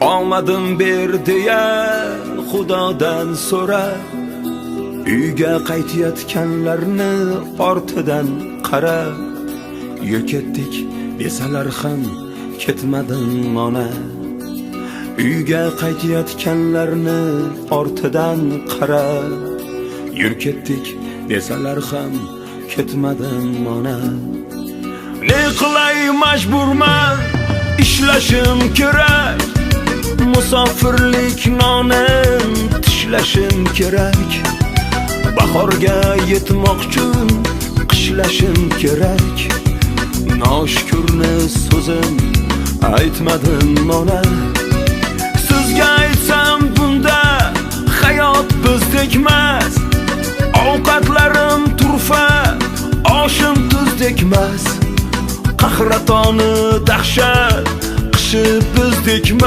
Omadim ber deya Xudodan so'ra. Uyga qaytayotganlarni ortidan qara. Yur ketdik desalar ham ketmadim ona. Uyga qaytayotganlarni ortidan qara. Yur ketdik desalar ham ketmadim ona. Ne qilay, majburman, ishlashim kerak. Musofirlik nonim tishlashim kerak. Bahorga yetmoq uchun qishlashim kerak. Noshukurni so'zim aytmadim ona. Sizga aytsam, bunda hayot bizdekmas. Ovqatlarim turfa, oshim tuzdekmas. Qahratoni dahshat, qishi bizdekmas.